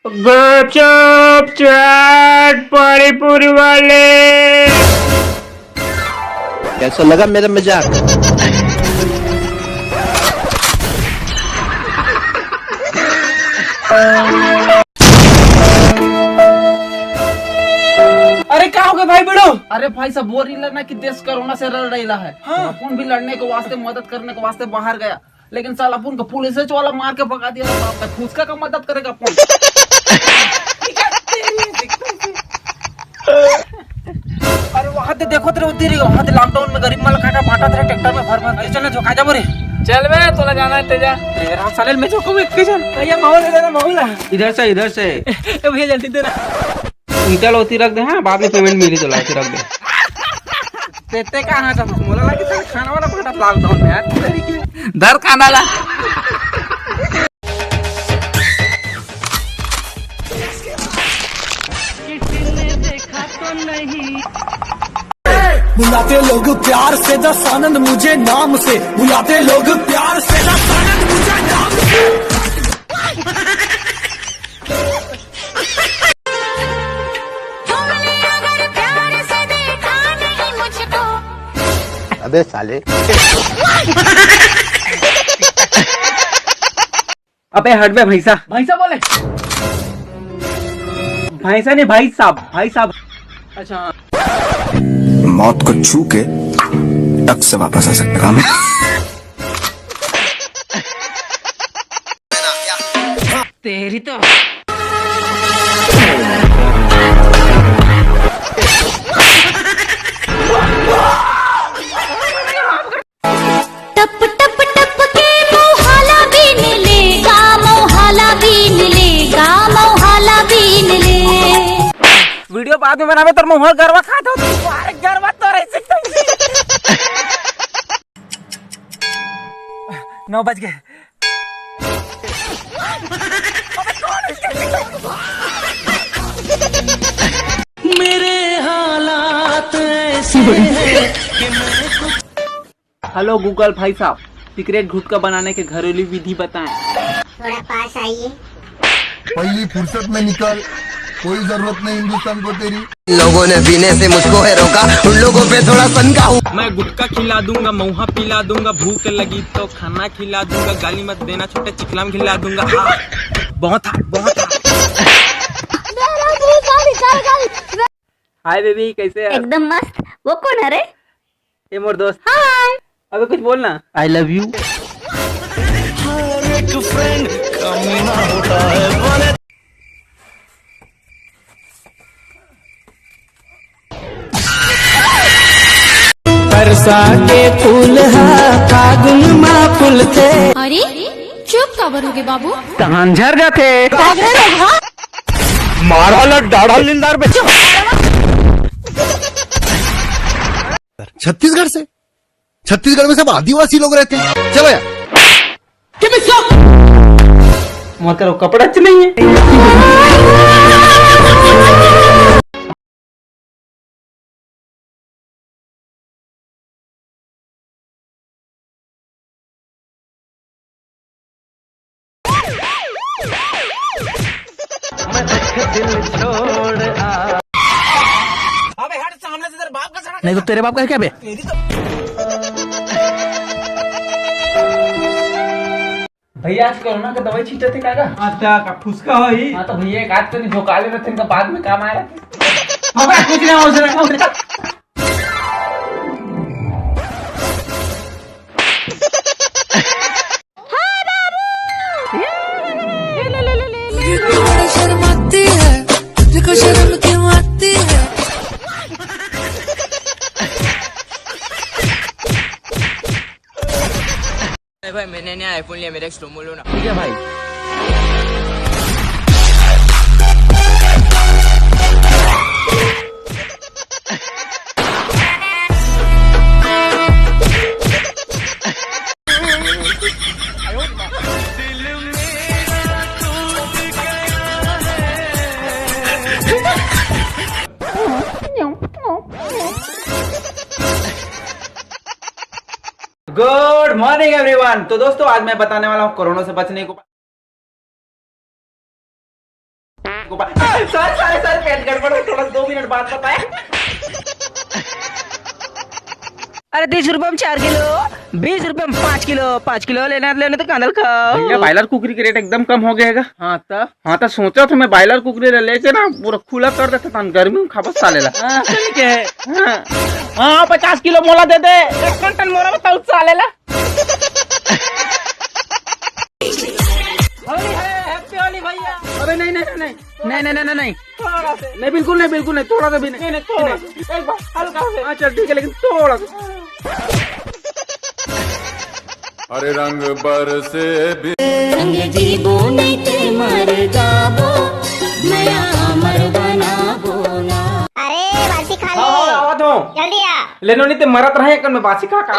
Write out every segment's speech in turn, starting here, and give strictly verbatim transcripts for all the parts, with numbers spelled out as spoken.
गुपचुप, चाट, पानी पूरी वाले। कैसा लगा मेरा मजाक? अरे का हो गया भाई बड़ो? अरे भाई सब बोल रही ना कि देश कोरोना से लड़ रही है। हाँ। अपन भी लड़ने के वास्ते, मदद करने के वास्ते बाहर गया, लेकिन साला अपन को पुलिस वाला मार के भगा दिया। बाप का फुसका का मदद करेगा अपन। अरे वहां ते देखो तेरे उधर ही, वहां ते लॉकडाउन में गरीब माल काटा बांटा तेरे ट्रैक्टर में भर भर के। चल ना, जो खा जा बोरे। चल बे, तोला जाना है तेजा। ए, राम साले, मैं जो कहूँ एक जन। भैया, माहौल दे देना, माहौल। इधर से, इधर से। ए भैया, जल्दी दे ना। ईटा ला ओती रख दे, हाँ, बाद में पेमेंट मिली तोला, ओती रख दे। ते, ते कहाँ था? मोला लगे था खाना वाला पकड़ा लॉकडाउन में यार, तेरी की। धर खाना ला। किसी ने देखा तो नहीं। बुलाते लोग प्यार से दस आनंद मुझे नाम से, बुलाते लोग प्यार से दस आनंद मुझे नाम से। तुमने अगर प्यार से देखा नहीं मुझको। अबे साले। अबे हट बे भैंसा। भैंसा बोले? भैंसा नहीं भाई साहब, भाई साहब। अच्छा। मौत को छू के टक से वापस आ सकता हूँ मैं। तेरी तो। टप टप टप के मोहाला बीन लेगा, मोहाला बीन लेगा, मोहाला बीन ले। वीडियो बाद में बनावे, तोर मुंह गरवा खात हो। अरे गरवा तो रही सकता है। नौ बज गए। मेरे हालात ऐसे हैं कि मैं कुछ हेलो गूगल भाई साहब, सिगरेट गुटखा बनाने के घरेलू विधि बताएं। थोड़ा पास आइए। पहली फुर्सत में निकल, कोई जरूरत नहीं हिंदुस्तान को तेरी। लोगों ने पीने से मुझको है रोका, उन लोगों पे थोड़ा सनका हूँ। मैं गुटखा खिला दूंगा, मऊहा पिला दूंगा, भूख लगी तो खाना खिला दूंगा, गाली मत देना छोटे चिखलाम खिला दूंगा। आ, बहुत hard, बहुत hard। हाय बेबी, कैसे है? एकदम मस्त। वो कौन है रे? ये मोर दोस्त। हाय। अबे कुछ बोल ना। I love you। हर एक फ्रेंड कमीना होता है बोले। परसा के फूल हा फागुन मा फूलथे। अरे चुप काबर होगे बाबू? तहान झर जाथे। मारा ला डाढ़ा लिंदार बे। छत्तीसगढ़ से, छत्तीसगढ़ में सब आदिवासी लोग रहते हैं। चलो यार। मोर करा कपड़ा च नहीं है। अबे हट, सामने से तेरे बाप का सड़ा। नहीं तो तेरे बाप का है क्या बे? तेरी तो। भैया, आज कोरोना का दवाई छींटे थे का? अच्छा, का फुसका हो ही? हाँ, तो भैया, एक आध तो नहीं झोंका लेना थे, इनका बाद में काम आया। अबे कुछ नहीं हो सकता। ये तो बड़ा शर्माती है, तुझको शर्म क्यों आती है? अरे भाई, मैंने नया आईफोन लिया, मेरा एक स्लोमो लो ना। ठीक है भाई। गुड मॉर्निंग एवरीवन। तो दोस्तों, आज मैं बताने वाला हूँ कोरोना से बचने को। सॉरी सॉरी सॉरी, पेट गड़बड़ हो, थोड़ा दो मिनट बाद बताया। अरे तीस रुपए में चार किलो, बीस रुपए में पाँच किलो, पाँच किलो लेना है, लेना तो कांदल खाओ। भैया, बॉयलर कुकरी के रेट एकदम कम हो गया है। हाँ, तब? हाँ, तो सोचा था मैं बॉयलर कुकरी ले लेके ना पूरा खुला कर देता था, गर्मी में खाबो साले ला। हाँ, सही कहे। हाँ। हाँ, पचास किलो मोला दे दे। एक क्विंटल मोला बताओ साले ला। होली है, हैप्पी होली भैया। अरे नहीं, नहीं, नहीं, नहीं। नहीं, नहीं, नहीं, नहीं, नहीं। थोड़ा से। नहीं, बिल्कुल नहीं, बिल्कुल नहीं, थोड़ा सा भी नहीं। नहीं, नहीं, थोड़ा सा। एक बार हल्का से। हाँ, चल ठीक है, लेकिन थोड़ा सा। अरे रंग बरसे भी। संग जीबो नहीं ते मर जाबो, मया अमर बनाबो ना। अरे बासी खा ले। हाँ, हाँ, आवत हूँ। जल्दी आ। ले नो, नहीं ते मरत रहे, एक में बासी खा का।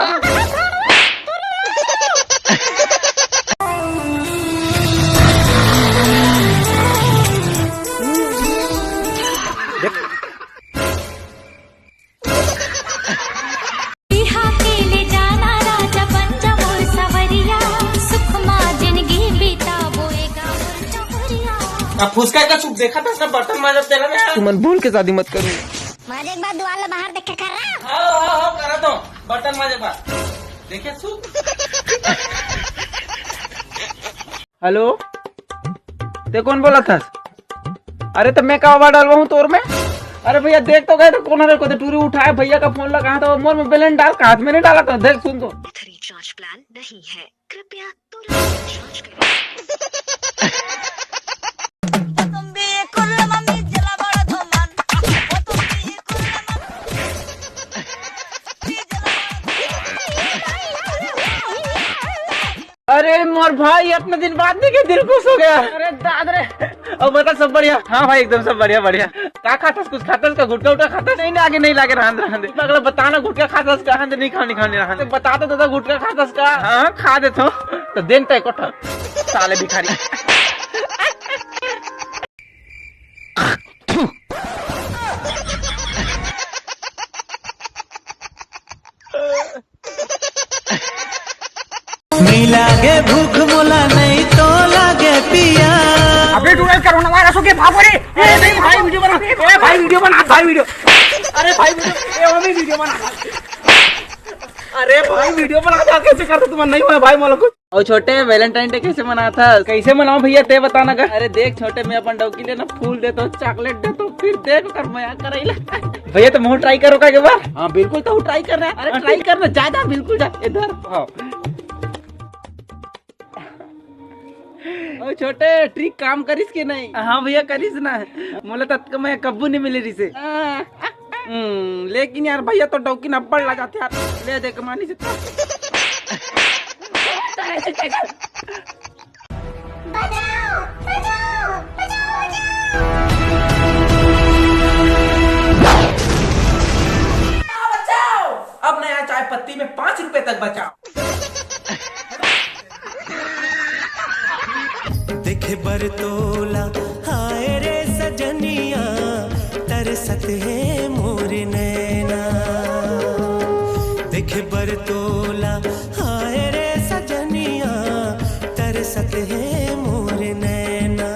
बिहा के ले जाना राजा बन जा मोर सवरिया, सुख मा जिंदगी बिताबो ए गाँव डहरिया। अब फुसका का चुप देखा था, सब बर्तन मांजत तेरा ना। तुमन भूल के शादी मत करो। माजे के बाद दुआर ला बाहर देख के कर रहा। हाँ, हाँ, हाँ, करा तो। बर्तन मांजे के बाद। देखे सुन। हेलो, ते कोन बोलत हस? अरे, तो मैं का आवाज डालवा हूँ तोर में? अरे भैया, देख तो गए तो कोन हरे, को तो टूरी उठाए भैया का फोन लगा, तो मोर में बैलेंस डाल, का हाथ में नहीं डाला था। देख, सुन तो। The recharge plan नहीं है, कृपया तुरंत recharge करें। अरे मोर भाई, इतना दिन बाद देखे, दिल खुश हो गया। अरे दाद रे। अब बता, सब बढ़िया? हाँ भाई, एकदम सब बढ़िया, बढ़िया। का खातस? कुछ खातस का? गुटखा उटखा खातस? नहीं, नहीं, आगे नहीं लागे, रहन दे, रहन दे। अगला बताना, गुटखा खातस का? रहन दे, नहीं खाने, खाने, रहन दे। बता तो दादा, गुटखा खातस का? हाँ, खा देत हूँ। तो देन तय कोठा, साले भिखारी। नहीं लागे भूख मोला, नहीं तो लागे पिया। अबे डूडल, कोरोना वायरस हो गया, भागो रे। ए, नहीं भाई, वीडियो बना। ए, भाई, वीडियो बना, भाई, वीडियो। अरे भाई, वीडियो, ए, मम्मी, वीडियो बना। अरे भाई, वीडियो बना, क्या, कैसे करते तुम? नहीं हुआ भाई, मोला कुछ। ओ छोटे, वैलेंटाइन डे कैसे मनाथस? कैसे मनाओ भैया, ते बताना का। अरे देख छोटे, मैं अपन डौकी ले ना फूल देतो, चॉकलेट देतो, फिर देख ओकर मया करैला। भैया, तो मुँह ट्राई करो का एक बार? हाँ, बिल्कुल, तो ट्राई करना। अरे हाँ, ट्राई ठीक। करना, जा, जा, बिल्कुल जा, इधर। हाँ। ओ छोटे, ट्रिक काम करिस के नहीं? हाँ भैया, करिस ना। मोला ततका मया कब्बू नहीं मिले रिसे। हम्म, लेकिन यार भैया, तो डौकी न अब्बड़ ला जाते यार। ले दे कमानी से तो। बचाओ, बचाओ, बचाओ, बचाओ। बचाओ, बचाओ। अब नया चाय पत्ती में पाँच रुपए तक बचाओ। देखे बर तोला, हाय रे सजनिया, तरसत हे मोर नैना। देखे बर तोला, हाय रे सजनिया, तरसत हे मोर नैना।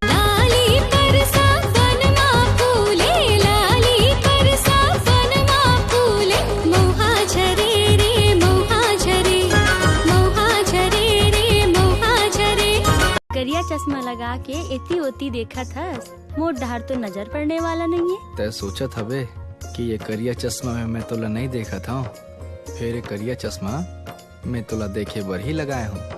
लाली परसा बन मा फूले, लाली परसा बन मा फूले, मौहा झरे रे, मौहा झरे, मौहा झरे रे, मौहा झरे। करिया चश्मा लगा के एती ओती देखत हस, मोर डहर तो नजर पड़ने वाला नहीं है। तय सोचत हबे कि ये करिया चश्मा में मैं तोला नहीं देखत हूँ, फिर ये करिया चश्मा मैं तोला देखे बर ही लगाए हूँ।